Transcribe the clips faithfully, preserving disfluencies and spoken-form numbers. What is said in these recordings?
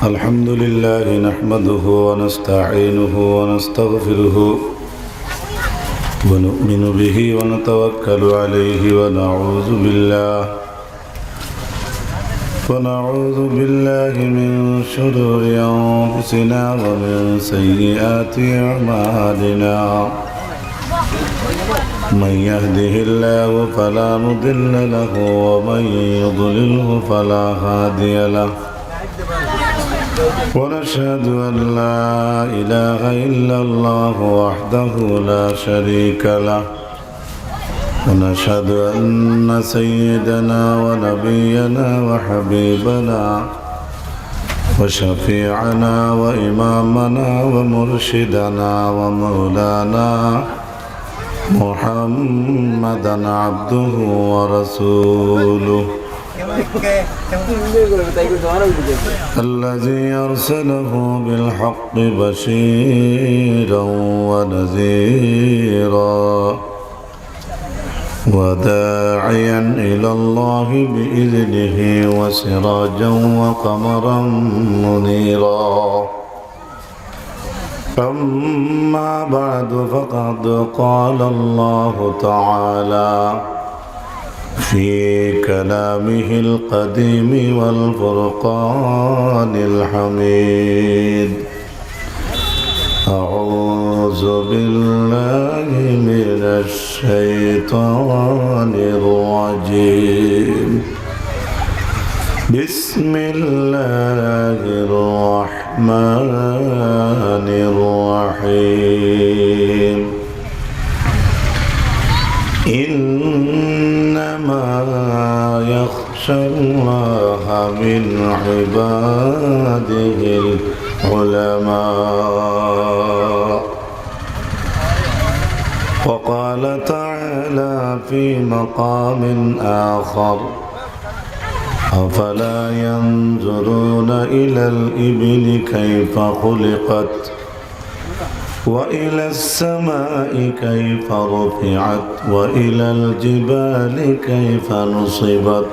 الحمد لله نحمده ونستعينه ونستغفره ونؤمن به ونتوكل عليه ونعوذ بالله ونعوذ بالله من شرور أنفسنا ومن سيئات أعمالنا. من يهده الله فلا مضل له ومن يضلله فلا هادي له. ونشهد أن لا إله إلا الله وحده لا شريك له. ونشهد أن سيدنا ونبينا وحبيبنا وشفيعنا وإمامنا ومرشدنا ومولانا محمدا عبده ورسوله الذي أرسله بالحق بشيرا ونذيرا وداعيا إلى الله بإذنه وسراجا وقمرا منيرا. أما بعد، فقد قال الله تعالى في كلامه القديم والفرقان الحميد: أعوذ بالله من الشيطان الرجيم. بسم الله الرحمن الرحيم. إنما يخشى الله من عباده العلماء. وقال تعالى في مقام آخر: أفلا ينظرون إلى الإبل كيف خلقت وإلى السماء كيف رفعت وإلى الجبال كيف نصبت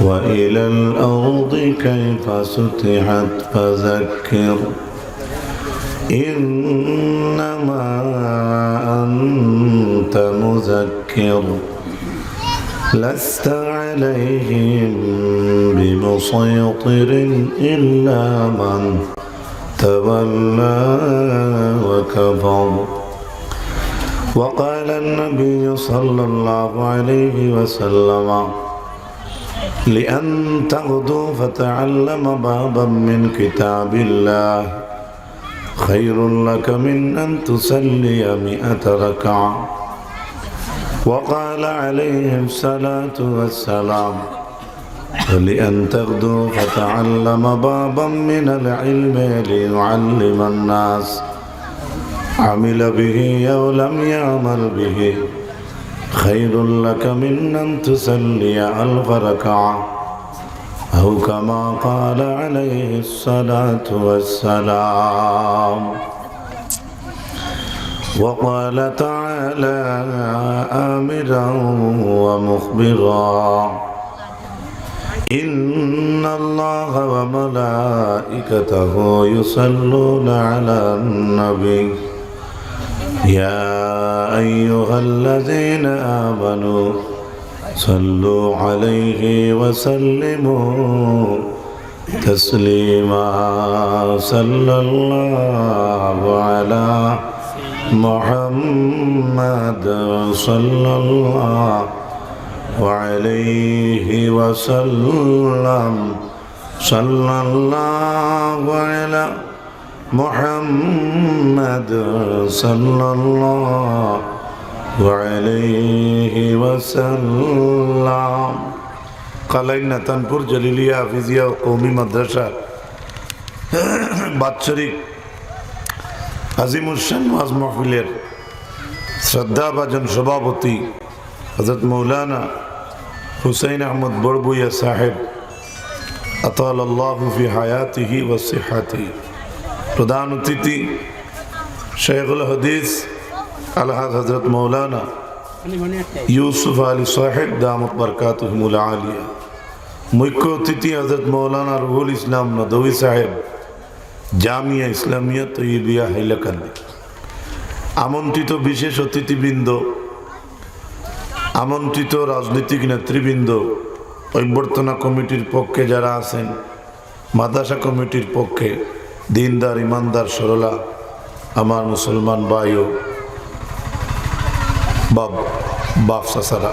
وإلى الأرض كيف سطحت فذكر إنما أنت مذكر لست عليهم بمسيطر إلا من تولى وكفر. وقال النبي صلى الله عليه وسلم: لأن تغدو فتعلم بابا من كتاب الله خير لك من أن تصلي مئة ركعة. وقال عليه الصلاة والسلام: ولأن تغدو فتعلم بابا من العلم ليعلم الناس عمل به أو لم يعمل به خير لك من أن تصلي ألف ركعة. أو كما قال عليه الصلاة والسلام. وقال تعالى آمرا ومخبرا: إن الله وملائكته يصلون على النبي، يا أيها الذين آمنوا صلوا عليه وسلموا تسليما. صلى الله على محمد، صلى الله عليه وسلم، صلى الله على محمد، صلى الله عليه وسلم. কালাইন নাতানপুর জলিলিয়া হাফিজিয়া ও কওমি মাদ্রাসার বাৎসরিক আজিমুশান ওয়াজ মাহফিলের শ্রদ্ধাভাজন সভাপতি হযরত মাওলানা হুসাইন আহমদ বড়ভূঁইয়া সাহেব, আতালাল্লাহু ফি হায়াতিহি ওয়া সিহহাতিহি। প্রধান অতিথি শেখুল হাদিস আলহাজ হযরত মাওলানা ইউসুফ আলী সাহেব দামাত বারকাতুহুমুল আলিয়া। মুখ্য অতিথি হযরত মৌলানা রুহুল ইসলাম নদভী সাহেব, জামিয়া ইসলামিয়া তৈয়বিয়া হাইলাকান্দি। আমন্ত্রিত বিশেষ অতিথিবৃন্দ, আমন্ত্রিত রাজনৈতিক নেতৃবৃন্দ, অভ্যর্থনা কমিটির পক্ষে যারা আছেন, মাদ্রাসা কমিটির পক্ষে দিনদার, ইমানদার, সরলা আমার মুসলমান ভাই ও বাপ, বাপ চাচারা,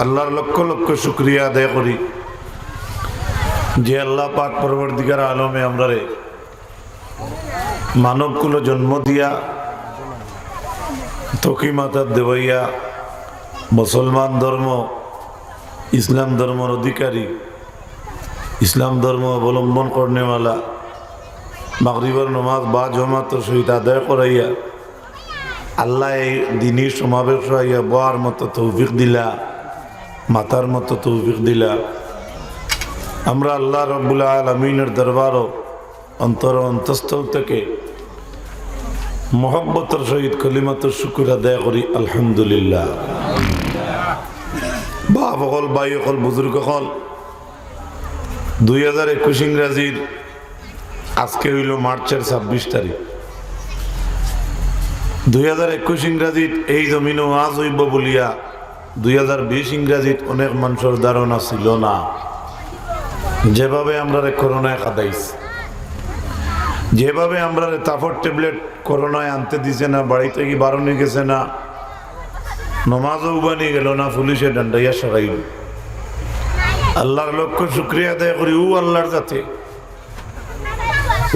আল্লাহর লক্ষ লক্ষ শুকরিয়া আদায় করি যে আল্লাহ পাক পরওয়ারদিগার আলমে আমরারে মানব কুলো জন্ম দিয়া, তকি মাথাত দেওয়াইয়া, মুসলমান ধর্ম, ইসলাম ধর্মর অধিকারী, ইসলাম ধর্ম অবলম্বন করনেওয়ালা, মাগরিবর নমাজ বা জমাতর সহিত আদায় করাইয়া, আল্লাহ এই দিনী সমাবেশ আইয়া বওয়ার মতো তৌফিক দিলা, মাতার মতো তৌফিক দিলা। আমরা আল্লাহ রব্বুল আলামিনের দরবারও অন্তর অন্তঃস্থল থেকে মহব্বতর সহিত কলিমাতুর শুকুর আদায় করি, আলহামদুলিল্লাহ। বাপ অকল, ভাই অকল, বুজুর্গ অকল, দুই হাজার একুশ ইংরাজির আজকে অইলো মার্চের ছাব্বিশ তারিখ। দুই হাজার একুশ ইংরাজিত এই জমিনো ওয়াজ অইবো বুলিয়া দুই হাজার বিশ ইংরাজিত অনেক মানষর ধারণা ছিল না। যেভাবে আমরারে করোনায় কাদাইছে, যেভাবে আমরারে তাফর ট্যাবলেট করোনায় আনতে দিছে না, বাড়ি থাকি বারনি গেছে না, নমাজও উবানি গেল না, পুলিশে ডান্ডাইয়া সরাইল। আল্লাহর লক্ষ শুকরিয়া আদায় করি, ও আল্লাহর জাতে,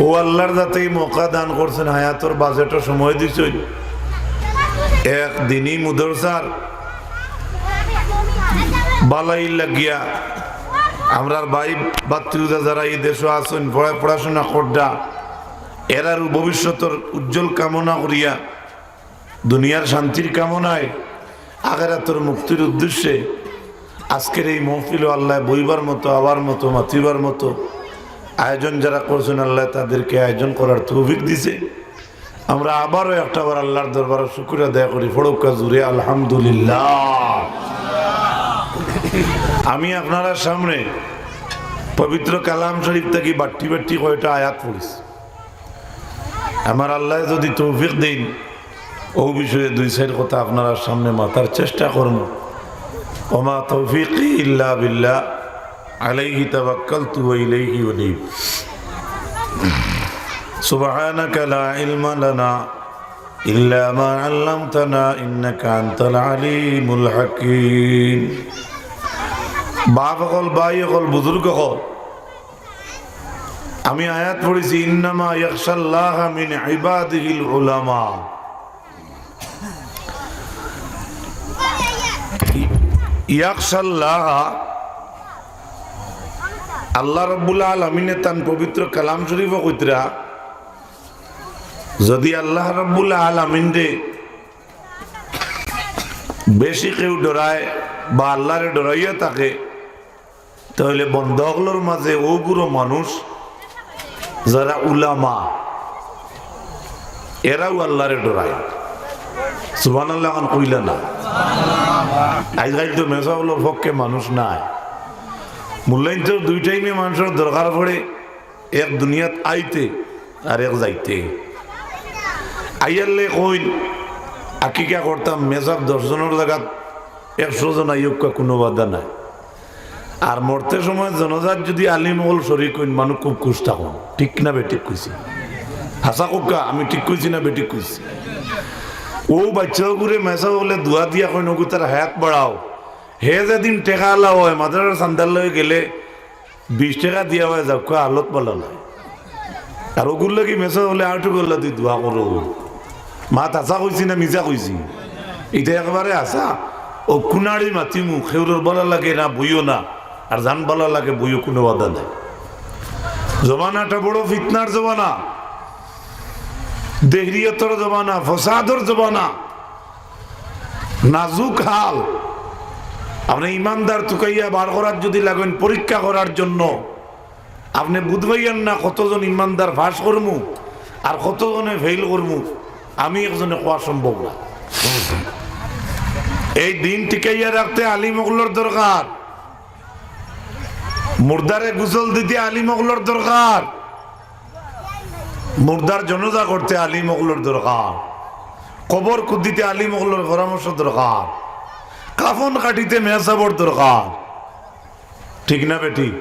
ও আল্লাহর জাতে এই মৌকা দান করছেন, হায়াতর বাজেটো সময় দিছইন। এক দিনই মুদরসার বালাই লাগিয়া আমরার ভাই ভাতৃ যারা এই দেশো আছইন, পড়া-, পড়াশোনা কররা, এরার ভবিষ্যতর উজ্জ্বল কামনা করিয়া, দুনিয়ার শান্তির কামনায়, আখেরাতর মুক্তির উদ্দেশ্যে আজকের এই মহফিলো আল্লাহ বইবার মতো, আওয়ার মতো, মাতিবার মতো আয়োজন যারা করছেন, আল্লাহ তাদেরকে আয়োজন করার তৌফিক দিছে। আমরা আবারও একটা বার আল্লাহর দরবারে শুকর আদায় করি, পড়উক্কা জুরে আলহামদুলিল্লাহ। আমি আপনারার সামনে পবিত্র কালাম শরীফ থাকি বাট্টি বাট্টি কয়টা আয়াত পড়ছি। আমার আল্লাহ যদি তৌফিক দেইন, ও বিষয়ে দুই চাইর কথা আপনারার সামনে মাতার চেষ্টা করমু। ওমা তৌফিকি ইল্লা বিল্লাহ, আলাইহি তাওয়াক্কালতু ওয়া ইলাইহি উনীব। সুবহানাকা লা ইলমা লানা ইল্লা মা আল্লামতানা ইন্নাকা আনতাল আলিমুল হাকিম। বাপ অকল, ভাই অকল, বুজুর্গ অকল, আমি আয়াত পড়ছি, "ইন্নামা ইয়াখশাল্লাহা মিন ইবাদিহিল উলামা।" ইয়াখশাল্লাহা, আল্লাহ রাব্বুল আলামিনে তান পবিত্র কালাম শরীফো কইতরা, যদি আল্লাহ রাব্বুল আলামিনরে বেশি কেউ ডরায় বা আল্লাহরে ডরাইয়া থাকে, তাহলে বন্দা অকলর মাঝে অগুরো মানুষ যারা উলামা, এরাও আল্লাহরে ডরায়। সুবহানাল্লাহ খান কইলা না? আজকাল তো মেসাব অকলর পক্ষে মানুষ নাই। মুল্লাইন্তর দুই টাইমে মানষর দরকার পড়ে, এক দুনিয়াত আইতে আর এক যাইতে। আইয়ারলে কইন, আকিকা করতাম, মেসাব দশ জনর জাগাত একশো জন আইউক্কা, কুনু বাধা নাই। আর মরতে সময় জনাজাত যদি আলিম অকল শরিক অইন, মানুষ খুব খুশ থাকইন। ঠিক না বেঠিক কইছি? হাছা কউক্কা, আমি ঠিক কইছি না বেঠিক কইছি? অউ বাইচ্চা অগুরে মেসাব অকলে দোয়া দিয়া কইন, "অগু তার হায়াত বাড়াও।" হে যেদিন টেকাআলা অয়, মাদ্রাসার চান্দার লগে গেলে বিশ টেকা দিয়া অয়, যাউক্কা, হালত ভালা নায়। আর অগুর লাগি মেসাব অকলে আটু গল্লা দি দোয়া করো। মাত হাছা কইছি না মিছা কইছি? ইটা একবারে হাছা। অউ কুনাড়ি মাতিমু, কেউরর ভালা লাগে না, বইও না, আর যান ভালা লাগে, বইও, কুনু বাধা নাই। জমানাটা বড় ফিতনার জমানা, দেহরিয়তর জমানা, ফসাদর জমানা, নাজুক হাল। আপনে ইমানদার তুকাইয়া বার করার যদি লাগইন পরীক্ষা করার জন্য, আপনে বুঝবাইয়ার না কতজন ইমানদার পাস করমু আর কতজনে ফেইল করমু, আমি একজনে কওয়া সম্ভব না। এই দিন টিকাইয়া রাখতে আলিম অকলর দরকার। মুর্দারে গোসল দিতে আলিম অকলর দরকার, মুর্দার জনাজা করতে আলিম অকলর দরকার, কবর খুদিতে আলিম অকলর পরামর্শ দরকার, কাফন কাটিতে মেসাবর দরকার, ঠিক না বেঠিক?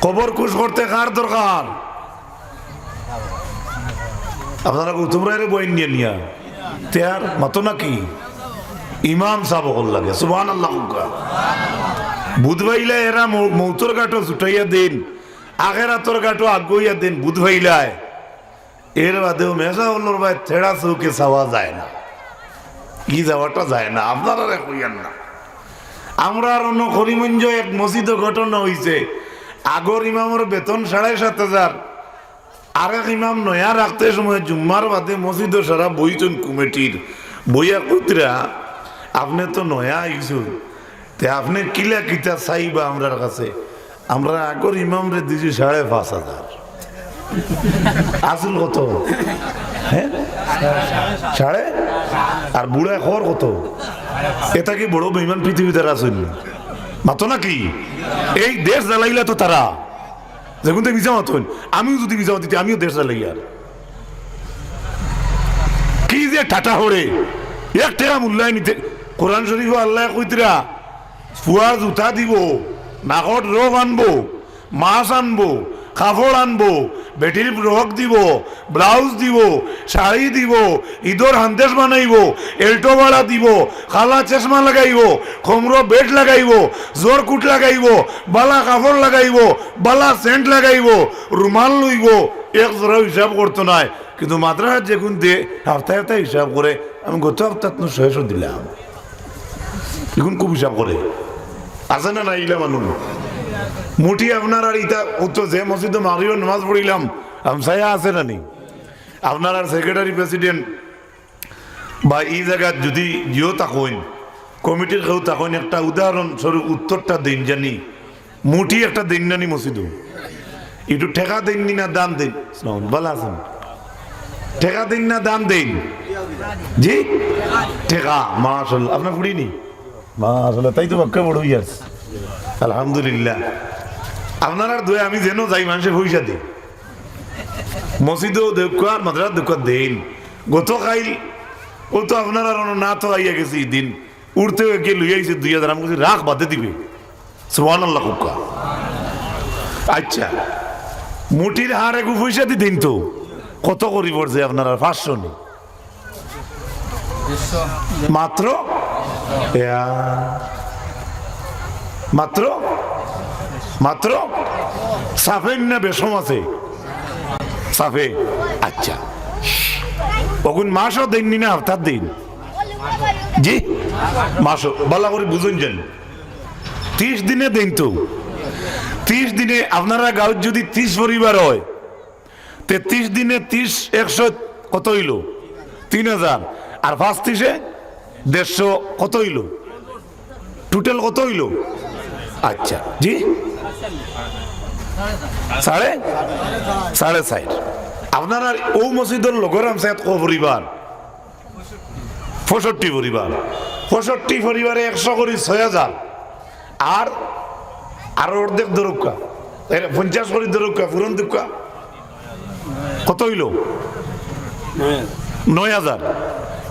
কবর কুশ করতে কার দরকার? আপনারা গৌতম রায়রে বইন নিয়া নিয়া, তে আর মাতো নাকি? ইমাম সাব অকল লাগে, সুবহানাল্লাহ কউক্কা। বুধবাইলা এরা মৌ-, মৌতর ঘাটো ছুটাইয়া দেইন, আখেরাতর ঘাটো আগুয়াইয়া দেইন বুধবাইলায়। এর বাদেও মেসাব অকলর বায় তেড়া চউখে চাওয়া যায় না, ই যাওয়াটা যায় না। আপনারারে কইয়ার না, আমরার অনো করিমগঞ্জ এক মসজিদো ঘটনা অইছে, আগর ইমামর বেতন সাড়ে সাত হাজার, আরেক ইমাম নয়া রাখতে সময় জুম্মার বাদে মসজিদো সারা বইছইন কমিটির, বইয়া কইতরা, "আপনে তো নয়া আইছইন, তে আপনে কিলা কিতা চাইবা আমরার কাছে? আমরা আগর ইমামরে দিছি সাড়ে পাঁচ হাজার।" আসল কত? হ্যাঁ? সাড়ে? আর বুড়ায় কর কত? এটা কি বড় বেইমান পৃথিবীত আর আছইন? মাতো নাকি? এই দেশ জ্বালাইলা তো তারা। যেগুনতে মিছা মাতইন, আমিও যদি মিছা মাতি, আমিও দেশ জ্বালাইয়ার। কি যে টাটা হরে, এক টেকা মূল্যায় নিতে। কোরআন শরীফো আল্লায় কইতরা, ফুয়া জুতা দিবো, নাকর রোগ আনবো, মাছ আনবো, কাপড় আনবো, বেটির ফ্রক দিবো, ব্লাউজ দিবো, শাড়ি দিবো, ইদর হান্দেশ বানাইবো, এল্টো বাড়া দিবো, কালা চশমা লাগাইবো, খমরো বেট লাগাইবো, জোর কুট লাগাইবো, বালা কাপড় লাগাইবো, বালা সেন্ট লাগাইবো, রুমাল লইবো, এক জোড়াও হিসাব করতো নায়। কিন্তু মাদ্রাসাত যেগুন দে, হাপ্তায় হাপ্তায় হিসাব করে, আমি গত হাপ্তাত নু ছয়শো দিলাম। ইগুন খুব হিসাব করে। আছে না নাই ইলা মানুষ? মুঠি আপনারার ইতা উত্তর যে মসজিদো মাগরিবর নামাজ পড়িলাম, হামসায়া আছে না নি? আপনারার সেক্রেটারি প্রেসিডেন্ট বা ই জাগাত যদি জিও থাকইন, কমিটির কেউ থাকইন, একটা উদাহরণস্বরূপ উত্তরটা দেইন জানি, মুঠি একটা দেইন না নি মসজিদো? একটু টেকা দেইন নি না দান দেইন? ভালা আছইন? টেকা দেইন না দান দেইন? জি? টেকা, মাশাআল্লাহ। আপনার ফুড়ি নি? মাশাআল্লাহ, তাই তো বাক্কা বড় অইয়ার। আলহামদুলিল্লাহ। আপনারার দোয়ায় আমি যেনো যাই, মানষে পয়সা দেইন। মসজিদো দেউক্কা, মাদ্রাসাত দেউক্কা দেইন। গত কাইল, ও তো আপনারার অনো না তো আইয়া গেছে ই দিন। উঠতে গিয়া লইয়া আইছে দুই হাজার, আমি কইছি, "রাখ, বাদে দিবে।" সুবহানাল্লাহ কউক্কা। আচ্ছা, মুঠির হার এগু পয়সা দি দেইন তো। কত করি পড়ছে আপনারার? পাঁচশো নি? মাত্র? ইয়া। মাত্র? মাত্র? সাফে না বেশম আছে? সাফে। আচ্ছা। অগুন মাসও দেইন নি না হাপ্তাত দেইন? জি? মাসও। ভালা করি বুঝইন যেন। ত্রিশ দিনে দেইন তো। ত্রিশ দিনে আপনারার গাঁওত যদি ত্রিশ পরিবার অয়, তে ত্রিশ দিনে ত্রিশ, একশো কত অইলো? তিন হাজার। আর পাঁচ ত্রিশে দেড়শো কত অইলো? টোটাল কত অইলো? আচ্ছা, জি? সাড়ে? সাড়ে চাইর। আপনারার অউ মসজিদর লগর হামসায়াত কত পরিবার? পঁয়ষট্টি পরিবার। পঁয়ষট্টি পরিবারে একশো করি ছয় হাজার। আর, আর অর্ধেক ধরউক্কা। এর পঞ্চাশ করি ধরউক্কা, পূরণ দেউক্কা। কত অইলো? নয় হাজার।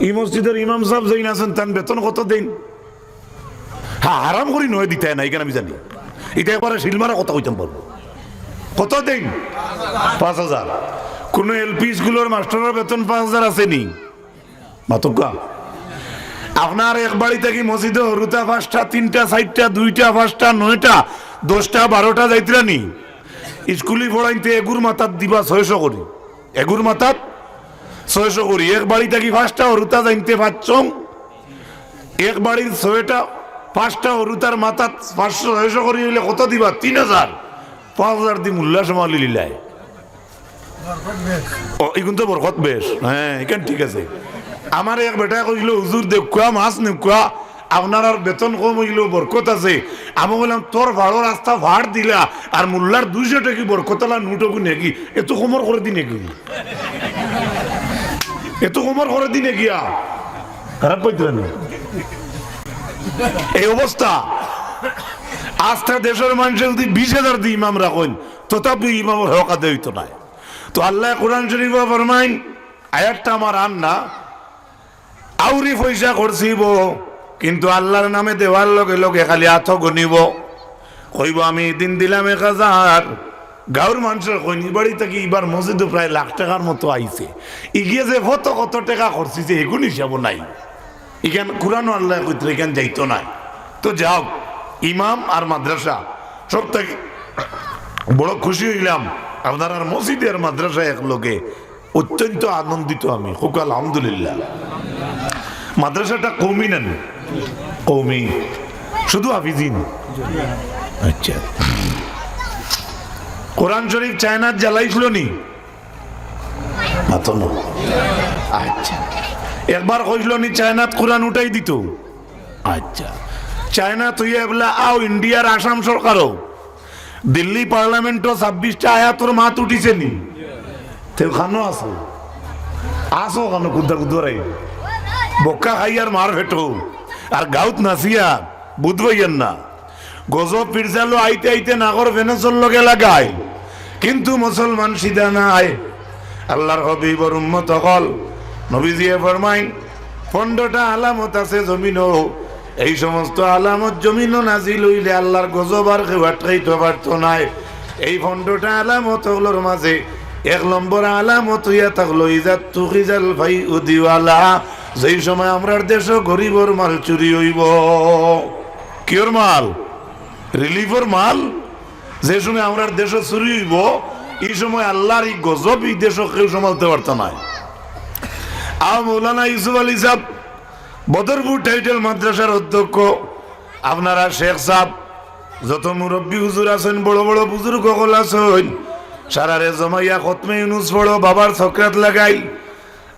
ই মসজিদর ইমাম সাব যেইন আছইন, তান বেতন কত দেইন? হ্যাঁ, হারাম করি নয় দিতায় না, ইখান আমি জানি। ইটা একবারে শিলমারা কথা কইতাম পারবো। কত দেইন? পাঁচ হাজার। কুনু এলপি স্কুলর মাস্টরর বেতন পাঁচ হাজার আছে নি? মাতউক্কা। আপনার এক বাড়ি থাকি মসজিদো হুরুতা পাঁচটা, তিনটা, চাইরটা, দুইটা, পাঁচটা, নয়টা, দশটা, বারোটা যাইতরা নি? স্কুলি পড়াইতে এগুর মাথাত দিবা ছয়শো করি। এগুর মাথাত ছয়শো করি। এক বাড়ি থাকি পাঁচটা হুরুতা যাইতে পারছং। এক বাড়ির ছয়টা, পাঁচটা হুরুতার মাথাত পাঁচশো, ছয়শো করি অইলে কত দিবা? তিন হাজার। পাঁচ হাজার দি মুল্লা সামালি লিলায়। ও, ইগুন তো বরকত বেশ। হ্যাঁ, ইখান ঠিক আছে। আমারে এক বেটায় কইছিল, "হুজুর, দেউক্কা, মাছ নেউক্কা, আপনারার বেতন কম অইলেও বরকত আছে।" আমি কইলাম, "তোর ফাড়র আস্তা ফাড় দিলা, আর মুল্লার দুইশো টেকি বরকতআলা নোট অগু নেগি, এত কমর করে দি নেগি? এত কমর করে দি নেগিয়া?" খারাপ পাইতরা নি? এই অবস্থা। আস্তা দেশর মানষে যুদি বিশ হাজার দি ইমাম রাখইন, তথাপি ইমামর হক আদায় অইতো নায়। তো আল্লায় কোরআন শরীফো ফরমাইন, আয়াতটা আমার আর না, আউরি পয়সা খরচিবো, কিন্তু আল্লার নামে দেওয়ার লগে লগে খালি আতো গনিবো। কইবো, "আমি ইদিন দিলাম এক হাজার।" গাউর মানষে কইন, "ই বাড়ি থাকি ইবার মসজিদো প্রায় লাখ টেকার মতো আইছে, ইগিয়ে যে কত কত টেকা খরচিছে, এগুন হিসাবও নাই।" ইখান কোরআনো আল্লায় কইতরা, ইখান যাইতো নায়। তো যাউক, ইমাম আর মাদ্রাসা, সব থাকি বড় খুশি অইলাম আপনারার মসজিদে আর মাদ্রাসা একলগে। অত্যন্ত আনন্দিত আমি, কউক্কা আলহামদুলিল্লাহ। মাদ্রাসাটা কওমি না নি? কওমি। শুধু হাফিজিন? আচ্ছা। কোরআন শরীফ চায়নাত জ্বালাইছিল নি? মাতো না। আচ্ছা। একবার কইছিল নি চায়নাত কোরআন উঠাই দিতো? আচ্ছা। চায়নাত অইয়া এবলা আও ইন্ডিয়ার আসাম সরকারও দিল্লি পার্লামেন্টো ছাব্বিশটা আয়াতর মাত উঠিছে নি? তেউ কানো আছো? আছো কানো কুদ্দা কুদ্দুরাই? বক্কা খাইয়ার মার ফেটো, আর গাউত নাচিয়া বুধ পাইয়ার না। গজব পিরজালো আইতে আইতে নাগর ফেনসর লগে লাগাই, কিন্তু মুসলমান সিধা নাই। আল্লার হাবিবর উম্মত অকল, নবীজিয়ে ফরমাইন, পনেরোটা আলামত আছে জমিনো, এই সমস্ত আলামত জমিনো নাজিল অইলে আল্লার গজব আর কেউ আটকাইতো পারতো নায়। এই পনেরোটা আলামত অকলর মাঝে এক নম্বর আলামত অইয়া থাকলো, "ইজা তুখিজাল ফাইউ দিওয়ালা", যেই সময় আমরার দেশো গরিবর মাল চুরি অইবো। কিওর মাল? রিলিফর মাল। যে সময় আমরার দেশো চুরি অইবো, ই সময় আল্লার ই গজব ই দেশো কেউ সামালতে পারতো নায়। আও মৌলানা ইউসুফ আলী সাব, বদরপুর টাইটেল মাদ্রাসার অধ্যক্ষ, আপনারা শেখ সাব, যত মুরব্বি হুজুর আছইন, বড় বড় বুজুর্গ অকল আছইন, সারারে জমাইয়া খতমে ইউনুস পড়ো, বাবার সকরাত লাগাইল।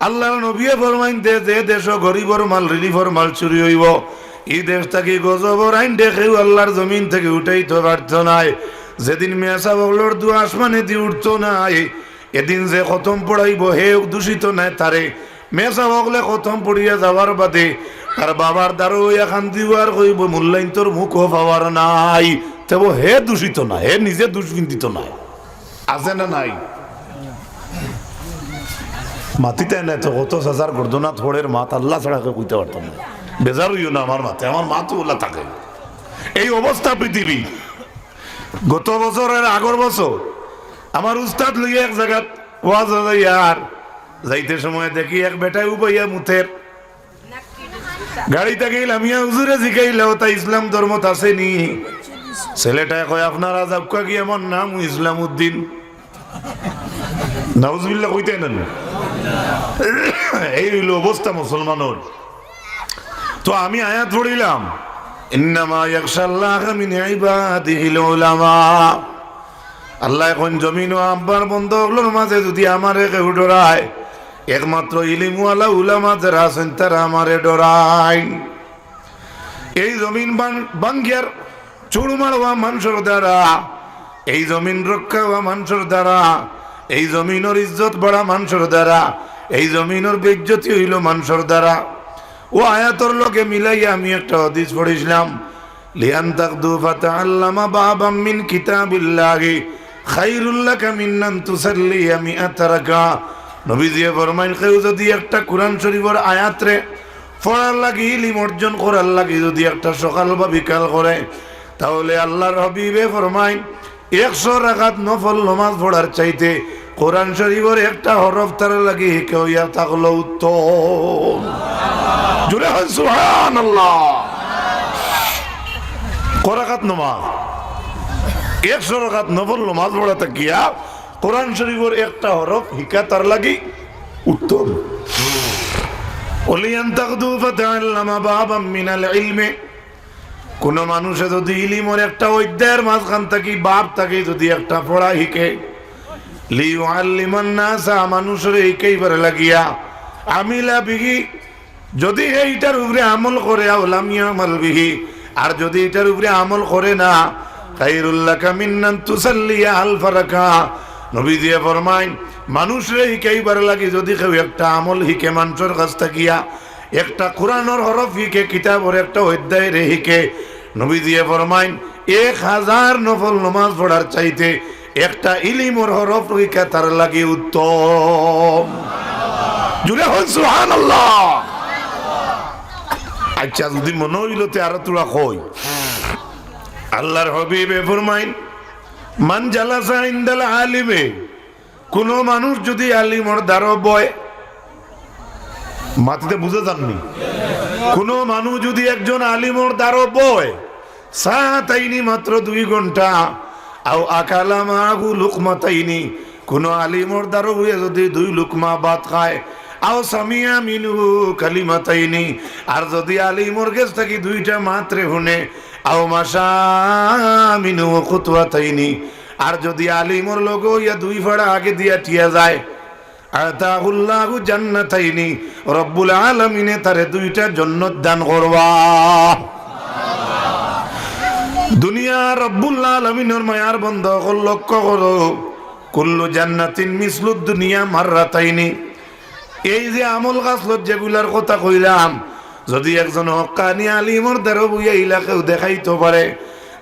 আল্লার নবীয়ে ফরমাইন দে, যে দেশো গরিবর মাল, রিলিফর মাল চুরি অইবো, ই দেশ থাকি গজবর আইন দেখেও আল্লার জমিন থাকি উঠাইতো পারতো নায়। যেদিন মেসাব অকলর দোয়া আসমানেদি উঠতো নায়, এদিন যে খতম পড়াইবো, হে দূষিত নায় তারে। মেসাব অকলে খতম পড়িয়া যাওয়ার বাদে তার বাবার দ্বারো অইয়া কান্দিবো আর কইবো, "মুল্লাইন্তর মুখো পাওয়ার নাই।" তেবো হে দূষিত না, হে নিজে দোষ বিন্দিত নায়। আছে না নাই? মাতিতায় নায় তো, কত চাচার গর্দনাত পড়ের মাত, আল্লা ছাড়া কেউ কইতা পারতাম নায়। বেজার অইও না আমার মাতে, আমার মাত অলা থাকে। এই অবস্থা পৃথিবী। গত বছর এর আগর বছর আমার উস্তাদ লইয়া এক জাগাত ওয়াজ অইয়ার যাইতে সময় দেখি এক বেটায় উবাইয়া মুতের। গাড়ি থাকি লামিয়া হুজুরে জিকাইলা, "ওতা ইসলাম ধর্মত আছে নি?" ছেলেটায় কয়, "আপনারা যাউক্কা গিয়া, আমার নাম ইসলাম উদ্দিন।" নাউজুবিল্লাহ কইতায় না নি? এই অইলো অবস্থা মুসলমানর। তো আমি আয়াত পড়িলাম, "ইন্নামা ইয়াখশাল্লাহা মিন ইবাদিহিল উলামা।" আল্লায় কইন, জমিনো আমার বন্দা অকলর মাঝে যুদি আমারে কেউ ডরায়, একমাত্র ইলিমওয়ালা উলামা যারা আছইন, তারা আমারে ডরাইন। এই জমিন ভাং-, ভাঙ্গিয়ার চুরমার অওয়া মানষর দ্বারা, এই জমিন রক্ষা অওয়া মানষর দ্বারা, এই জমিনর ইজ্জত বাড়া মানষর দ্বারা, এই জমিনর বেইজ্জতি অইলো মানষর দ্বারা। ও আয়াতর লগে মিলাইয়া আমি একটা হাদিস পড়ছিলাম, "লিআন তাগদু ফাতাআল্লামা বাবাম মিন কিতাবিল্লাহি খায়রুল লাকা মিন আন তুসাল্লিয়া মিআতা রাকা।" নবীজিয়ে ফরমাইন, কেউ যুদি একটা কোরআন শরীফর আয়াতরে পড়ার লাগি, ইলিম অর্জন করার লাগি যুদি একটা সকাল বা বিকাল করে, তাহলে আল্লার হাবিবে ফরমাইন, একশো রাকাত নফল নমাজ পড়ার চাইতে কোরআন শরীফর একটা হরফ তার লাগি হিকা অইয়া থাকলো উত্তম। জোরে কইন সুবহানাল্লাহ। ক রাকাত নমাজ? একশো রাকাত নফল নমাজ পড়া থাকিয়া কোরআন শরীফর একটা হরফ হিকা তার লাগি উত্তম। ওয়ালিয়ান তাগদু ফাতাআল্লামা বাবাম মিনাল ইলমে। কুনু মানষে যুদি ইলিমর একটা অধ্যায়র মাঝখান থাকি, বাব থাকি যুদি একটা পড়া হিকে, লিইউআল্লিমান নাসা, মানষরে হিকাইবার লাগিয়া, আমিলা বিহি, যুদি হে ইটার উপরে আমল করে, আও লাম ইয়ামাল বিহি, আর যুদি ইটার উপরে আমল করে না, খায়রুল লাকা মিন আন তুসাল্লিয়া আলফা রাকা। নবীজিয়ে ফরমাইন, মানষরে হিকাইবার লাগি যুদি কেউ একটা আমল হিকে মানষর কাছ থাকিয়া, একটা কোরআনর হরফ হিকে, কিতাবর একটা অধ্যায়রে হিকে, নবীজিয়ে ফরমাইন, এক হাজার নফল নমাজ পড়ার চাইতে একটা ইলিমর হরফ রইকা তার লাগি উত্তম। জুরে হন সুবহানাল্লাহ। আচ্ছা, যদি মনো অইলো তে আরো থুড়া কই। আল্লাহর হাবিবে ফরমাইন, "মান জালাসা ইনদাল আলিমে", কুনু মানুষ যুদি আলিমর দ্বারো বয়, মাতিতে বুঝা যারনি? কুনু মানুষ যুদি একজন আলিমর দ্বারো বয়, সাআতাইনি, মাত্র দুই ঘন্টা, আও আকালা মাআহু লুকমাতাইনি, কুনু আলিমর দ্বারো বইয়া যুদি দুই লুকমা ভাত খায়, আও সামিআ মিনহু কালিমাতাইনি, আর যুদি আলিমর গেছ থাকি দুইটা মাতরে হুনে, আও মাশা মিনহু খুতওয়াতাইনি, আর যুদি আলিমর লগে অইয়া দুই ফাড়া আগে দিয়া টিয়া যায়, আতাহুল্লাহু জান্নাতাইনি, রব্বুল আলামিনে তারে দুইটা জন্নত দান করবা। দুনিয়া রব্বুল আলামিনর মায়ার বন্দা অকল লক্ষ্য করো, কুল্লু জান্নাতিন মিসলুদ দুনিয়া মাররাতাইনি। এই যে আমল খাসলত যেগুলার কথা কইলাম, যুদি একজন হক্কানি আলিমর দ্বারো বইয়া ইলা কেউ দেখাইতো পারে,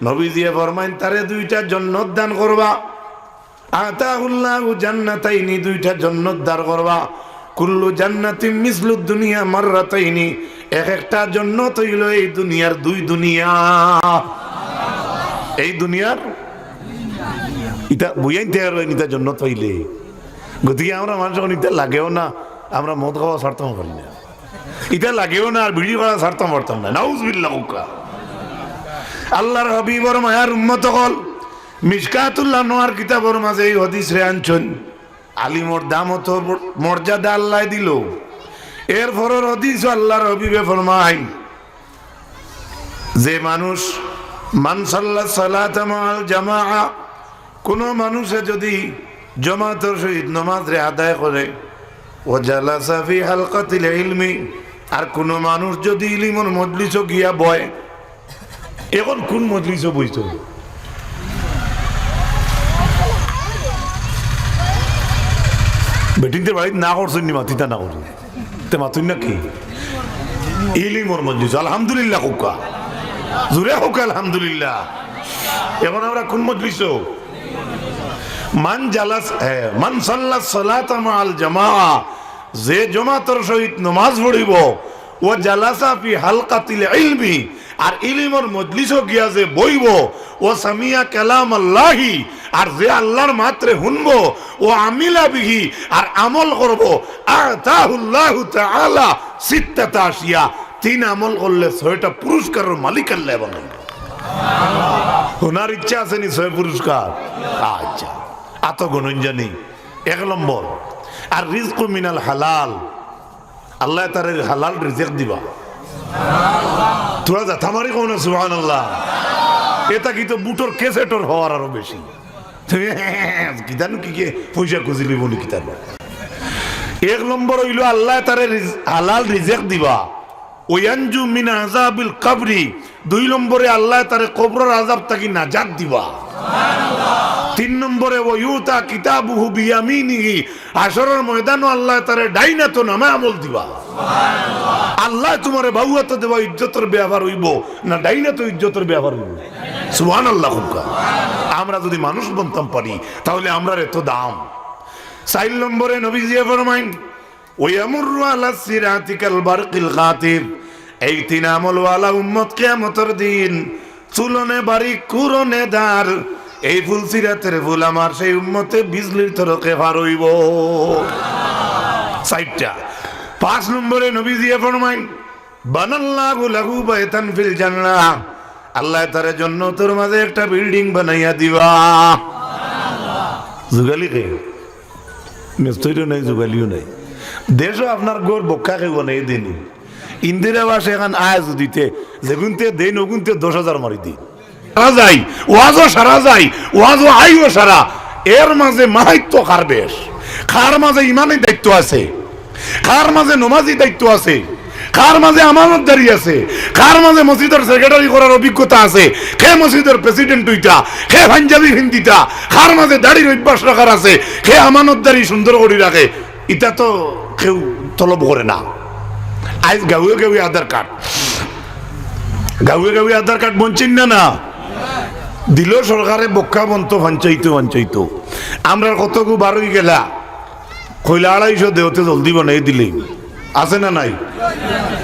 নবীজিয়ে ফরমাইন তারে দুইটা জন্নত দান করবা। আতাহুল্লাহু জান্নাতাইনি, দুইটা জন্নত দান করবা। কুল্লু জান্নাতিন মিসলুদ দুনিয়া মাররাতাইনি, এক একটা জন্নত অইলো এই দুনিয়ার দুই দুনিয়া। এই দুনিয়ার ইতা বুঝাইন তে আর ইতা জন্নত পাইলে। গতিকে আমরা মানুষ অখন ইতা লাগেও না, আমরা মদ খাওয়া ছাড়তাম পারি না, ইতা লাগেও না, আর বিড়ি খাওয়া ছাড়তাম পারতাম না। নাউজুবিল্লাহ কউক্কা। আল্লাহর হাবিবর মায়ার উম্মত অকল, মিশকাতুল আনোয়ার কিতাবর মাঝে এই হাদিসরে আনছইন। আলিমর দাম অত মর্যাদা আল্লায় দিলো। এর পরর হাদিসো আল্লাহর হাবিবে ফরমাইন, যে মানুষ, মান সাল্লা সালাতা মাআল জামাআ, কুনু মানুষে যুদি জমাতর সহিত নমাজরে আদায় করে, ওয়া জালাসা ফি হালকাতিল ইলমি, আর কুনু মানুষ যুদি ইলিমর মজলিসো গিয়া বয়, অখন কুন মজলিসো বইতো? বেটিন্তে বাড়িত না করছইন নি, মাতিতা না করছইন। তে মাতুন না কি? ইলিমর মজলিস, আলহামদুলিল্লাহ কউক্কা। জুরে কউক্কা আলহামদুলিল্লাহ। অখন আমরা কুন মজলিসো? মান জালাস, এ, মান সাল্লা সালাতা মাআল জামাআ, যে জমাতর সহিত নমাজ পড়িবো, ওয়া জালাসা ফি হালকাতিল ইলমি, আর ইলিমর মজলিসো গিয়া যে বইবো, ওয়া সামিআ কালাম আল্লাহি, আর যে আল্লাহর মাতরে হুনবো, ওয়া আমিলা বিহি, আর আমল করবো, আতাহুল্লাহু তাআলা সিত্তাতা আশিয়া, তিন আমল করলে ছয়টা পুরস্কারর মালিক আল্লায় বানাইবো। হুনার ইচ্ছা আছে নি ছয় পুরস্কার? আচ্ছা, আতো গণন জানি। এক নম্বর, আর রিজকু মিনাল হালাল, আল্লায় তারে হালাল রিজেক দিবা। থুড়া জাতা মারি কও না সুবহানাল্লাহ। ইতা কিতা বুটর ক্যাসেটর হওয়ার আরো বেশি। তুমি কিতানু কি কে পয়সা খুঁজি লিবো নি কিতানু? এক নম্বর অইলো আল্লায় তারে রিজ-, হালাল রিজেক দিবা। ওয়ানজু মিন আযাবিল কবরি, দুই নম্বরে আল্লায় তারে কবরর আযাব থাকি নাজাত দিবা। তিন নম্বরে ওয়া ইউতা কিতাবুহু বিয়ামিনিহি, হাশরর ময়দানো আল্লায় তারে ডাইন আতো নামা আমল দিবা। আল্লায় তুমারে বাউ আতো দেওয়া ইজ্জতর বেয়াপার অইবো না ডাইন আতো ইজ্জতর বেয়াপার অইবো? সুবহানাল্লাহ কউক্কা। আমরা যুদি মানুষ বনতাম পারি, তাইলে আমরার এত দাম। চাইর নম্বরে নবীজিয়ে ফরমাইন, ওয়ামুররু আলা সিরাতি কাল বারকিল খাতিফ। এই তিন আমলওয়ালা উম্মত কিয়ামতর দিন চুলনে বারিক, কুরনে ধার, এই ফুল সিরাতের ফুল আমার সেই উম্মতে বিজলির তরকে পার অইবো। চাইরটা। পাঁচ নম্বরে নবীজিয়ে ফরমাইন, বানাল্লাহু লাহু বাইতান ফিল জান্নাহ। আল্লায় তারে জন্নতর মাঝে একটা বিল্ডিং বানাইয়া দিবা। জুগালি কে? মিস্ত্রিও নাই, জুগালিও নাই। দেশো আপনার ঘর বক্কা কেউ বানাই দেনি। ইন্দিরা আবাস এখান আয় যুদিতে, যেগুনতে দেইন, ওগুনতে দশ হাজার মারি দেইন। সারা যাই, ওয়াজও সারা যাই, ওয়াজও আইও সারা। এর মাঝে মাহাত্ম্য কার বেশ? কার মাঝে ইমানি দায়িত্ব আছে? কার মাঝে নমাজি দায়িত্ব আছে? কার মাঝে আমানতদারি আছে? কার মাঝে মসজিদর সেক্রেটারি করার অভিজ্ঞতা আছে? কে মসজিদর প্রেসিডেন্ট অইতা? কে পাঞ্জাবি ফিন্দিতা? কার মাঝে দাড়ির অভ্যাস রাখার আছে? কে আমানতদারি সুন্দর করি রাখে? ইতা তো কেউ তলব করে না। আইজ গাউয়ে গাউয়ে আধার কার্ড। গাঁওয়ে গাঁওয়ে আধার কার্ড বনছইন না, না? দিল সরকারে বক্কা বন্ত ফাঞ্চাইতো ফাঞ্চাইতো। আমরার কতগু বারই গেলা, কইলা আড়াইশো দেওতে জলদি বানাই দিলেই। আছে না নাই?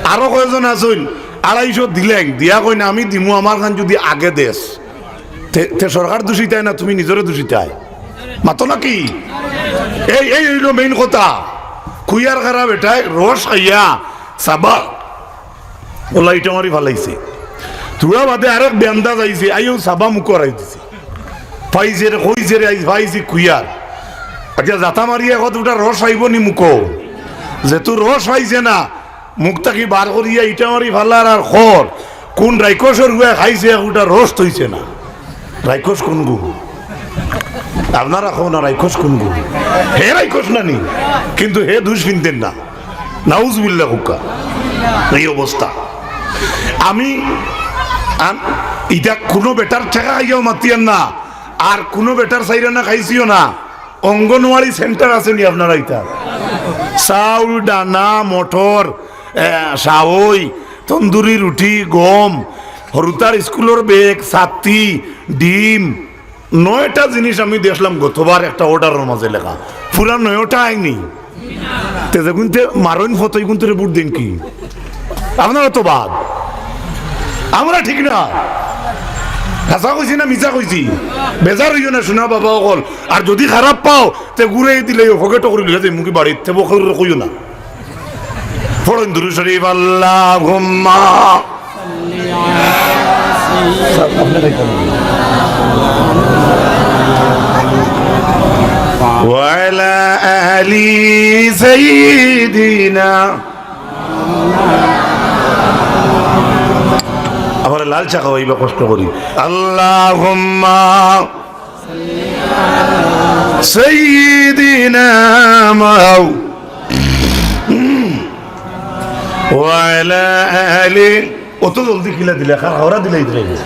আরো কয়জন আছইন, আড়াইশো দিলেন, দিয়া কইন, "আমি দিমু, আমার খান যদি আগে দেস।" তে, তে সরকার দোষিতায় না, তুমি নিজরে দোষিতায়? মাতো নাকি? এই, এই অইলো মেইন কথা। কুইয়ার খারা বেটায় রস খাইয়া সাবা ওলা ইটা মারি ফালাইছে। থুড়া বাদে আরেক বেন্দা যাইছে, আইও সাবা মুখো হারাই দিছে। পাইছে রে, কইছে রে, আইজ পাইছি কুইয়ার। আচ্ছা, জাতা মারিয়া কত উঠা রস আইবো নি মুখো? যেহেতু রস পাইছে না, মুখ থাকি বার করিয়া ইটা মারি ফালার আর খর। কোন রাইকসর গুয়া খাইছে, এক উঠা রস থইছে না। রাইকস কোন গু? আপনারা কও না, রাইকস কোন গু? হে রাইকস না নি, কিন্তু হে দুষ ফিনতেন না। নাউজুবিল্লাহ হুক্কা। এই অবস্থা। আমি আন-, ইটা কোনো বেটার ঠেকা খাইয়াও মাতিয়ার না, আর কোনো বেটার চাইরা না খাইছিও না। অঙ্গনওয়াড়ি সেন্টার আছে নি আপনারা ইটা? চাউল, ডানা, মটর, এ, সাওই, তন্দুরি রুটি, গম, হরুতার স্কুলর ব্যাগ, ছাতি, ডিম, নয়টা জিনিস আমি দেখলাম গতবার একটা অর্ডারর মাঝে লেখা, পুরা নয়টা আইনি। তে যেগুনতে মারইন ফতই গুনতে ভোট দেন কি? আপনারা তো বাদ, আমরা ঠিক না। হাছা কইছি না মিছা কইছি? বেজার অইও না, শোনা বাবা অকল। আর যদি খারাপ পাও, তে ঘুরে দিলে পকেটো করি লইয়া যাই মুখি বাড়িত, তে বকর কইও না। পড়ুন দুরূদ শরীফ, আল্লাহুম্মা ওয়া আলা আলি সাইয়্যিদিনা। আমার লাল চা খাওয়াইবা কষ্ট করি। আল্লাহুম্মা সাইয়্যিদিনা মাও-, ওয়া আলা আলি। অত জলদি কিলা দিলে, কার হাওড়া দিলে দিলে।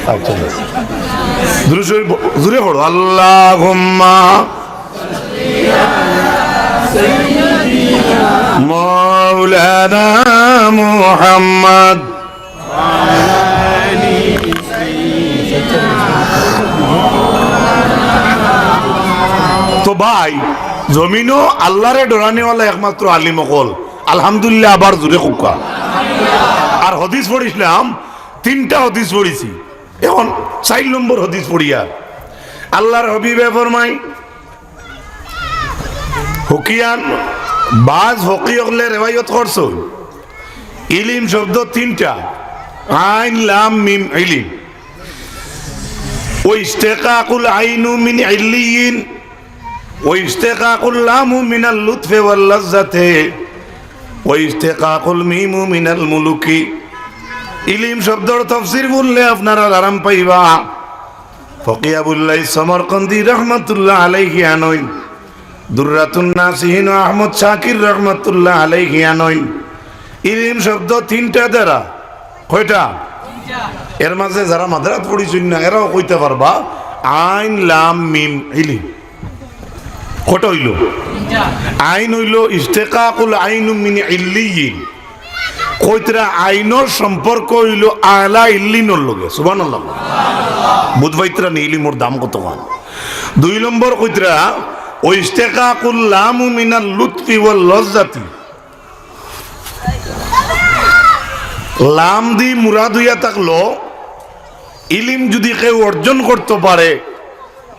আচ্ছা, বাস। দুরূদ শরীফ ব-, জোরে পড়ো। আল্লাহুম্মা মাওলানা মুহাম্মদ। তো ভাই, জমিনো আল্লাহরে ডরানেওয়ালা একমাত্র আলিম অকল। আলহামদুলিল্লাহ, আবার জোরে কউক্কা। আর হাদিস পড়ছিলাম, তিনটা হাদিস পড়ছি, এখন চাইর নম্বর হাদিস পড়িয়ার। আল্লাহর হাবিবে ফরমাইন, ফকিয়ান, বাজ ফকি অকলে রেওয়ায়ত করছইন, ইলিম শব্দ তিনটা, আইন, লাম, মিম, ইলিম। ওয়া ইশতিকাকুল আইনু মিন ইল্লিয়িন, ওয়া ইশতিকাকুল লামু মিনাল লুতফি ওয়াল লাজ্জাতি, ওয়া ইশতিকাকুল মিমু মিনাল মুলুকি। ইলিম শব্দর তাফসীর পড়লে আপনারা আরাম পাইবা। ফকি আবুল্লাহ সমরকন্দি রহমাতুল্লাহ আলাইহি আনইন, দুররাতুন নাসিহিন ও আহমদ শাকির রহমাতুল্লাহ আলাইহি আনইন। ইলিম শব্দ তিনটা দ্বারা, কয়টা? এর মাঝে যারা মাদ্রাসাত পড়ছইন না, এরাও কইতা পারবা, আইন, লাম, মিম, ইলিম। কয়টা অইলো? আইন অইলো ইশতিকাকুল আইনু মিন ইল্লিয়িন। কইতরা আইনর সম্পর্ক অইলো আলা ইল্লিনর লগে। সুবহানাল্লাহ। বুঝ পাইতরা নি ইলিমর দাম কতখান। দুই নম্বর কইতরা, ওয়া ইশতিকাকুল লামু মিনাল লুতফি ওয়াল লাজ্জাতি। লাম দি মুরাদ অইয়া থাকলো, ইলিম যদি কেউ অর্জন করতো পারে,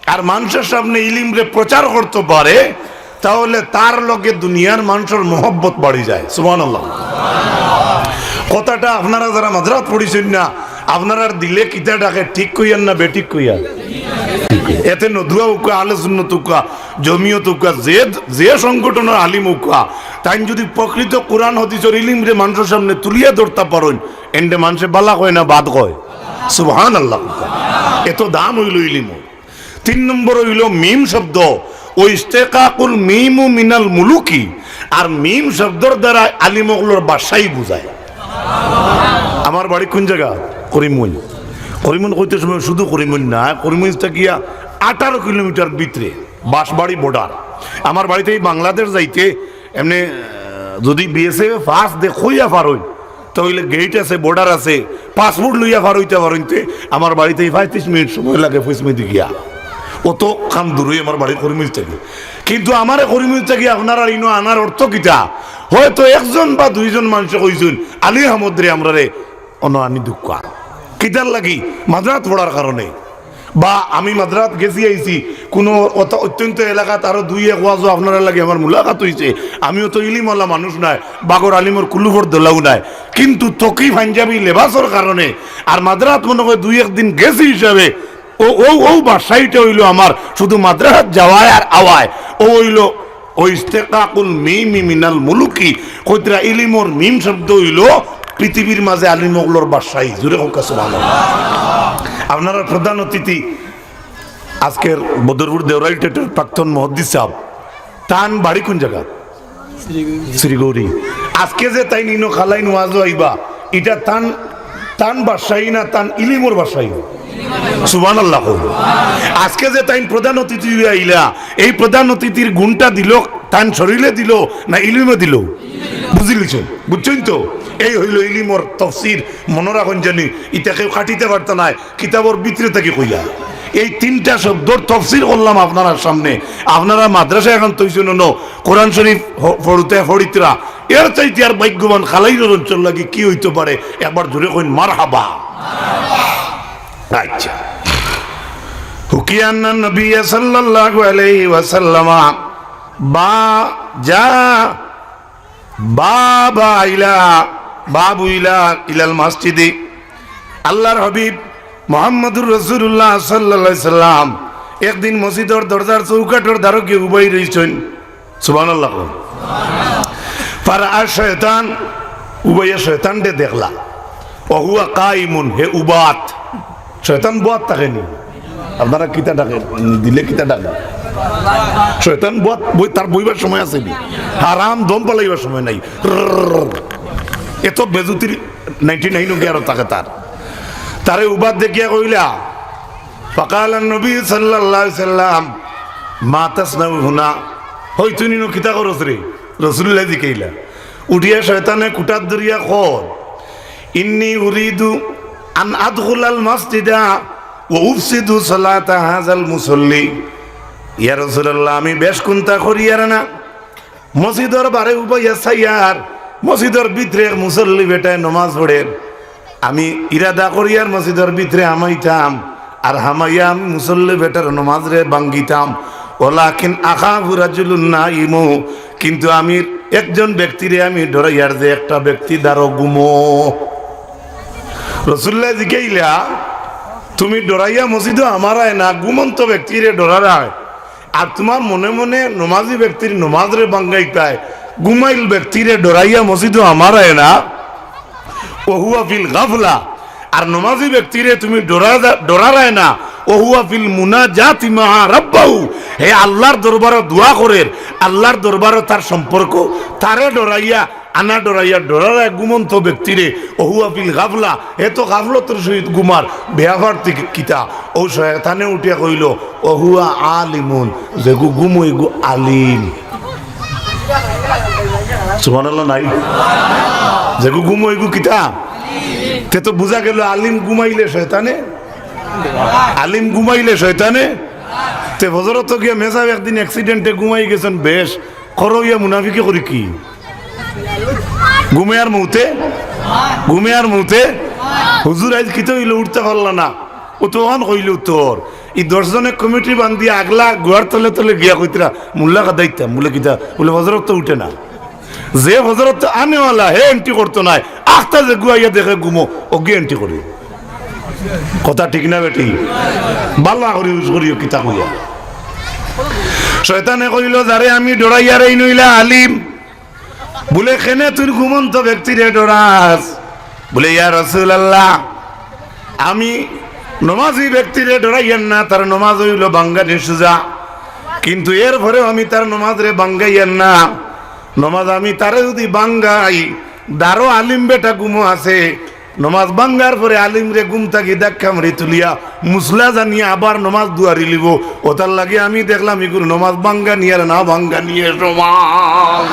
আর মানষর সামনে ইলিমরে প্রচার করতো পারে, তাহলে তার লগে দুনিয়ার মানষর মহব্বত বাড়ি যায়। সুবহানাল্লাহ। কথাটা আপনারা যারা মাদ্রাসাত পড়ছইন না, আপনারার দিলে কিতা ডাকে, ঠিক কইয়ার না বেঠিক কইয়ার? এতে নদুয়া অউক্কা, আহলে সুন্নত অউক্কা, জমিয়ত অউক্কা, যে, যে সংগঠনর আলিম অউক্কা, তাইন যদি প্রকৃত কোরআন হাদিসর ইলিমরে মানষর সামনে তুলিয়া ধরতা পারইন, এনরে মানষে বালা কয় না বাদ কয়? সুবহানাল্লাহ। এত দাম অইলো ইলিমর। তিন নম্বর অইলো মিম শব্দ, ওয়া ইশতিকাকুল মিমু মিনাল মুলুকি। আর মিম শব্দর দ্বারা আলিম অকলর বাদশাই বুঝায়। আমার বাড়ি কোন জাগা? করিমগঞ্জ। করিমগঞ্জ কইতে সময় শুধু করিমগঞ্জ না, করিমগঞ্জ থাকিয়া আঠারো কিলোমিটার ভিতরে বাঁশবাড়ি বর্ডার। আমার বাড়িতে এই বাংলাদেশ যাইতে এমনে, আহ, যদি বিএসএফ এ ফাঁস দে কইয়া পারইন, তো অইলে গেইট আছে, বর্ডার আছে, পাসপোর্ট লইয়া পার অইতা পারইনতে আমার বাড়িত পঁয়ত্রিশ মিনিট সময় লাগে, ফৈসমেদি গিয়া। অতখান দূরই আমার বাড়ি করিমগঞ্জ থাকি। কিন্তু আমারে করিমগঞ্জ থাকি আপনারার ইনো আনার অর্থ কিতা? হয়তো একজন বা দুইজন মানষে কইছইন, "আলী আহমদরে আমরারে অনো আনি দেউক্কা।" কিতার লাগি? মাদ্রাসাত পড়ার কারণে। বা আমি মাদ্রাসাত গেছি আইছি, কুনু অত-, অত্যন্ত এলাকাত আরো দুই এক ওয়াজও আপনারার লাগি আমার মুলাকাত অইছে। আমিও তো ইলিমওয়ালা মানুষ নায়, বাগর আলিমর কুলুফর দলাও নায়, কিন্তু তকি পাঞ্জাবি লেবাসর কারণে আর মাদ্রাসাত মনে কয় দুই এক দিন গেছি হিসাবে ও, ও, ও বাসাইটা অইলো আমার শুধু মাদ্রাসাত যাওয়ায় আর আওয়ায়, ও অইলো ও ইস্তেকাকুল মিমি মিনাল মুলুকি। কইতরা ইলিমর মিম শব্দ অইলো পৃথিবীর মাঝে আলিম অকলর বাসাই। জোরে কউক্কা সুবহানাল্লাহ। আপনারার প্রধান অতিথি আজকের বদরপুর দেওরাইল টেটের প্রাক্তন মুহাদ্দিস সাহেব, তান বাড়ি কুন জাগা? শ্রীগৌরী। আজকে যে তাইন ইনো কালাইন ওয়াজো আইবা, ইটা তান, তান বাসাই না তান ইলিমর বাসাই? সুবহানাল্লাহ কও। আজকে যে তাইন প্রধান অতিথি অইয়া আইলা, এই প্রধান অতিথির গুণটা দিলো, তান শরীরে দিলো না ইলিমে দিলো? বুঝিলিছইন, বুঝছইন তো? এই অইলো ইলিমর তফসির। মনো রাখইন জানি, ইটা কেউ কাটিতা পারতা নায়। কিতাবর ভিতরে থাকি কইয়া এই তিনটা শব্দর তফসির করলাম আপনারার সামনে। আপনারা মাদ্রাসা এখন তৈছইন অনো, কোরআন শরীফ হ-, পড়তে পড়িতরা, এর চাইতে আর ভাগ্যবান কালাইনর অঞ্চল লাগি কি অইতো পারে? একবার জোরে কইন মারহাবা। আচ্ছা, হুকিয়া আন্না নবিয়্যা সাল্লাল্লাহু আলাইহি ওয়াসাল্লামা বা যা বাবা ইলা, বাবু ইলা, ইলাল মসজিদি। আল্লাহর হাবিব মুহাম্মদুর রাসূলুল্লাহ সাল্লাল্লাহু আলাইহি সাল্লাম একদিন মসজিদর দরজার চৌকাঠর দ্বারো গিয়া উবাই রইছইন। সুবহানাল্লাহ। ফারাআ শয়তান, উবাইয়া শয়তানরে দেখলা। ওয়া হুয়া কাইমুন, হে উবাত। শয়তান বওয়াত থাকে নি? আপনারা কিতা ডাকে? দিলে কিতা ডাকে? শয়তান বওয়াত বই-, তার বইবার সময় আছে নি? হারাম দম ফালাইবার সময় নাই। রররর। এত বেজুতির নাইনটি নাইন গিয়া আরো থাকে তার। তারে উবাত দেখিয়া কইলা, ফাকালান নবী সাল্লাল্লাহু আলাইহি সাল্লাম, মা তাসনাউ হুনা? হই তুই ইনো কিতা করস রে? রাসূলুল্লাহ জিকাইলা। উঠিয়া শয়তানে কুঠার ধরিয়া কর, ইন্নী উরিদু আন আদখুলাল মসজিদা ওয়া উফসিদু সালাতা হাযাল মুসল্লি। ইয়া রাসূলুল্লাহ, আমি বেশ কুন্তা করিয়ার না, মসজিদর বারে উবাইয়া চাইয়ার, মসজিদর ভিতরে এক মুসল্লি বেটায় নমাজ পড়ের, আমি ইরাদা করিয়ার মসজিদর ভিতরে হামাইতাম, আর হামাইয়া আমি মুসল্লি বেটার নমাজরে ভাঙ্গিতাম। ওয়ালাকিন আখাফু রাজুলুন নাইমু, কিন্তু আমি একজন ব্যক্তিরে আমি ডরাইয়ার যে একটা ব্যক্তি দারো ঘুমো। রাসূলুল্লাহ জিকাইলা, তুমি ডরাইয়া মসজিদো হামারায় না, ঘুমন্ত ব্যক্তিরে ডরারায়। আর তুমার মনে মনে নমাজি ব্যক্তির নমাজরে ভাঙ্গাইতায়, ঘুমাইল ব্যক্তিরে ডরাইয়া মসজিদো হামারায় না, ওয়া হুয়া ফিল গাফলা। আর নমাজি ব্যক্তিরে তুমি ডরা-, ডরারায় না, ওয়া হুয়া ফিল মুনাজাতি মাআ রাব্বাহু। হে আল্লাহর দরবারো দোয়া করের, আল্লাহর দরবারো তার সম্পর্ক, তারে ডরাইয়া আনা ডরাইয়া ডরারা ঘুমন্ত ব্যক্তিরে, ওহুয়া ফিল গাফলা, এ তো গাফলতর সহিত ঘুমার, বেয়াফার তি-, কিতা? ও শয়তানে উঠিয়া কইল, ওহুয়া আলিমুন, যেগু ঘুমো ইগু আলিম। সুবহানাল্লাহ নাই? যেগু ঘুমো ইগু কিতা? তে তো বুঝা গেল আলিম ঘুমাইলে শয়তানে, আলিম ঘুমাইলে শয়তানে। তে ফজরত গিয়া মেসাব একদিন অ্যাক্সিডেন্টে ঘুমাই গেছেন, বেশ, করো ইয়া মুনাফিকি করি কি? ঘুমে আর মৌতে, ঘুমে আর মৌতে। হুজুর, আইজ কিতা অইল, উঠতা পারলা না? ও তো অখান কইল উত্তর। ই দশ জনে কমিটি বান্ধিয়া আগলা গুয়ার তলে তলে গিয়া কইতরা, "মুল্লা কাদাইতাম", বুলে, "কিতা?" বুলে, "ফজরত তো উঠে না।" যে ফজরত আনেওয়ালা, হে এন্ট্রি করতো নায়, আখতা যেগু আইয়া দেখে ঘুমো, ওগে এন্ট্রি করে। কথা ঠিক না বেটি? বালা করি হুশ করিও কিতা কইয়া। শয়তানে কইল, "যারে আমি ডরাইয়ার এইন অইলা আলিম।" বুলে, "কেনে তুই ঘুমন্ত ব্যক্তিরে ডরাস?" বুলে, "ইয়া রাসূলুল্লাহ, আমি নমাজি ব্যক্তিরে ডরাইয়ার না, তার নমাজ অইল ভাঙ্গানি সুজা, কিন্তু এরপরেও আমি তার নমাজরে ভাঙ্গাইয়ার না। নমাজ আমি তারে যুদি ভাঙ্গাই, দারো আলিম বেটা ঘুমো আছে, নমাজ ভাঙ্গার পরে আলিমরে ঘুম থাকি ধাক্কা মারি তুলিয়া মুসলা জানিয়া আবার নমাজ দুয়ারি লিব। ওটার লাগি আমি দেখলাম ইগুর নমাজ ভাঙ্গানি আর না ভাঙ্গানি সমান।"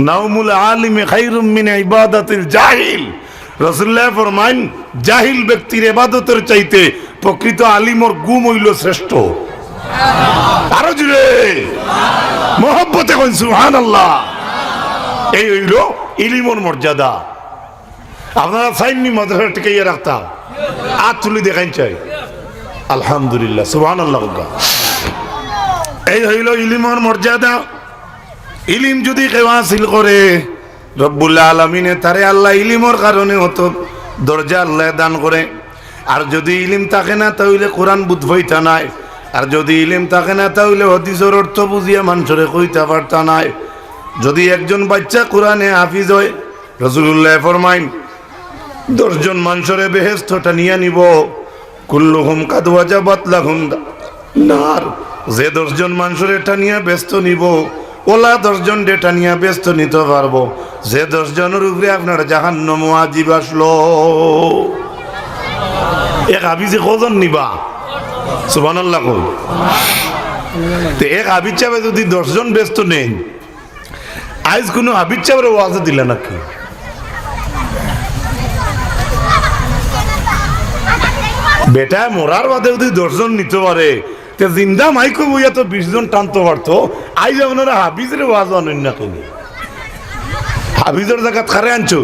নাউমুল আলিমি খাইরুম মিন ইবাদাতিল জাহিল। রাসূলুল্লাহ ফরমাইন, জাহিল ব্যক্তির ইবাদতর চাইতে প্রকৃত আলিমর ঘুম অইলো শ্রেষ্ঠ। আরো জোরে, মহব্বতে কইন সুবহানাল্লাহ। এই অইলো ইলিমর মর্যাদা। আপনারা চাইননি মাদ্রাসা টিকাইয়া রাখতা? আত তুলি দেখাইন চাই। আলহামদুলিল্লাহ, সুবহানাল্লাহ কউক্কা। এই অইলো ইলিমর মর্যাদা। ইলিম যুদি কেউ হাসিল করে, রব্বুল আলামিনে তারে আল্লাহ ইলিমর কারণে অত দরজা আল্লাহ দান করে। আর যুদি ইলিম থাকে না, তা অইলে কোরআন বুঝ পাইতা নায়। আর যুদি ইলিম থাকে না, তা অইলে হাদিসর অর্থ বুঝিয়া মানষরে কইতা পারতা নায়। যুদি একজন বাইচ্চা কোরআনে হাফিজ অয়, রাসূলুল্লাহ ফরমাইন, দশ জন মানষরে বেহেস্তো টানিয়া নিবো। কুল্লুহুম কাদ ওয়াজাবাত লাহুম নার। যে দশ জন মানষরে টানিয়া বেহেস্তো নিবো, অলা দশ জনরে টানিয়া বেহেস্তো নিতো পারবো। যে দশ জনর উপরে আপনার জাহান্নাম ওয়াজিব আছলো। এক হাফিজে কয়জন নিবা? সুবহানাল্লাহ কউক্কা। তে এক হাফিজ সাবে যুদি দশ জন বেহেস্তো নেইন, আইজ কুনু হাফিজ সাবরে ওয়াজে দিলা নাকি? বেটায় মরার বাদে যুদি দশ জন নিতো পারে, তে জিন্দা মাইকো বইয়া তো বিশ জন টানতো পারতো। আইজ আপনারা হাফিজরে ওয়াজো আনইন না কেনে? হাফিজর জাগাত কারে আনছো?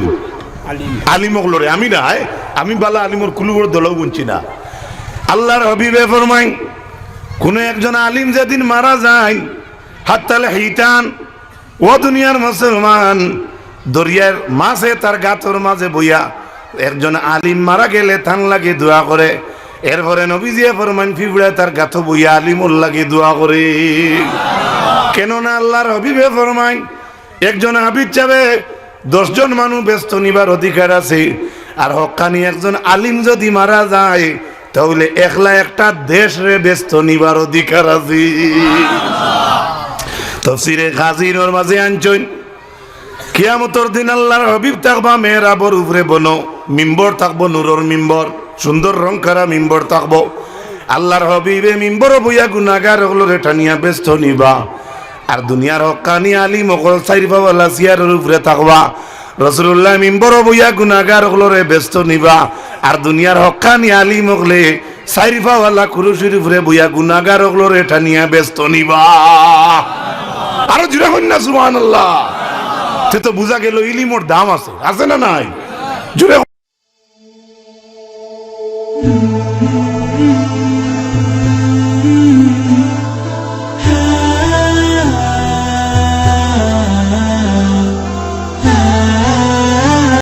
আলিম অকলরে। আমি নায়, আমি বালা আলিমর কুলুবর দলাও গুনছি না। আল্লাহর হাবিবে ফরমাইন, কুনু একজন আলিম যেদিন মারা যাইন, হাত্তাল হিতান, ও দুনিয়ার মুসলমান, দরিয়ার মাছে তার গাতর মাঝে বইয়া, একজন আলিম মারা গেলে তান লাগি দোয়া করে। এরপরে নবীজিয়ে ফরমাইন, পিঁপড়ায় তার গাতো বইয়া আলিমর লাগি দোয়া করে। কেননা আল্লাহর হাবিবে ফরমাইন, একজন হাফিজ সাবে দশ জন মানুষ বেহেস্তো নিবার অধিকার আছে, আর হক্কানি একজন আলিম যুদি মারা যায়, তাইলে একলা একটা দেশরে বেহেস্তো নিবার অধিকার আছে। তফসিরে খাজিনর মাঝে আনছইন, কিয়ামতর দিন আল্লাহর হাবিব থাকবা মেহরাবর উপরে বনো, মিম্বর থাকবো, নূরর মিম্বর, সুন্দর রং করা মিম্বর থাকবো। আল্লাহর হাবিবে মিম্বরো বইয়া গুনাগার অকলরে টানিয়া বেহেস্তো নিবা। আর দুনিয়ার হক্কানি আলিম অকল চাইর পাওয়ালা চেয়ারর উপরে থাকবা। রাসূলুল্লাহ মিম্বরো বইয়া গুনাগার অকলরে বেহেস্তো নিবা। আর দুনিয়ার হক্কানি আলিম অকলে চাইর পাওয়ালা কুরসির উপরে বইয়া গুনাগার অকলরে টানিয়া বেহেস্তো নিবা। আরো জোরে কইন না সুবহানাল্লাহ। তে তো বুঝা গেল ইলিমর দাম আছে, আছে না নাই? জোরে